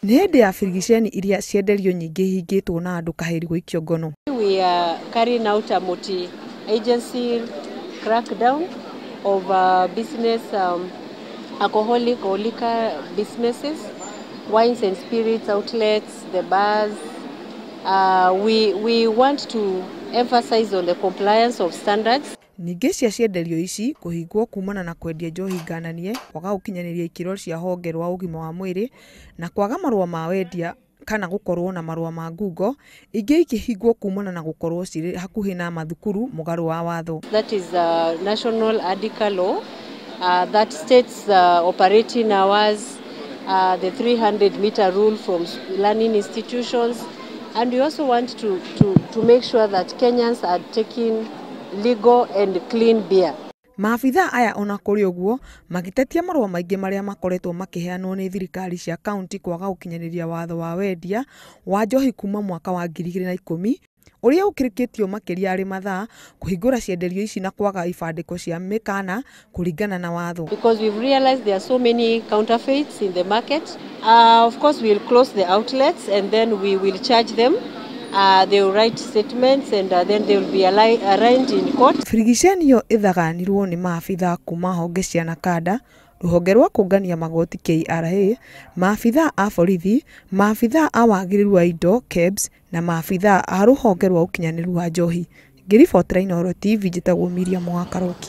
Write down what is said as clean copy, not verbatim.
Nĩ hĩndĩ ya birigiceni iria cienderio nyingĩ ihingĩtwo na andũ kahĩri gũikio ngono. We are carrying out a multi-agency crackdown of business, alcoholic or liquor businesses, wines and spirits outlets, the bars. We want to emphasize on the compliance of standards. Ningĩ cia cienderio ici kũhingwo kumana na kwendia njohi ngananie, kwaga gũkinyanĩria ikĩro cia honge rwa ũgima wa mwĩrĩ na kwaga marũa ma wendia kana gũkorwo na marũa ma ngungo, ingĩ ikĩhingwo kumana na gũkorwo cirĩ hakuhĩ na mathukuru mũgarũ wa watho. That is a national ADICA law that states operating hours, the 300-meter rule from learning institutions, and we also want to make sure that Kenyans are taking legal and clean beer. Maabithaa aya ona kũrĩ ũguo magĩtetia marũa maingĩ marĩa makoretwo makĩheanwo nĩ thirikari cia kaunti kwaga gũkinyanĩria watho wa wendia wa njohi kuma mwaka wa 2010 ũrĩa ũkĩrĩkĩtio makĩria arĩ mathaa kũhingũra cienderio ici na kwaga ibandĩko cia mĩkana kũringana na watho. Because we've realized there are so many counterfeits in the market. Of course, we'll close the outlets and then we will charge them. They will write statements and then they will be arraigned in court. Birigiceni ĩyo ĩthaganirwo nĩ maabithaa kuma honge cia Nakanda, rũhonge rwa kũngania magoti KRA, maabithaa a borithi, maabithaa a wagĩrĩru wa indo KEBS na maabithaa a rũhonge rwa ũkinyanĩru wa njohi. Ngĩribotera Inooro TV njĩtagwo Miriam wa Karoki.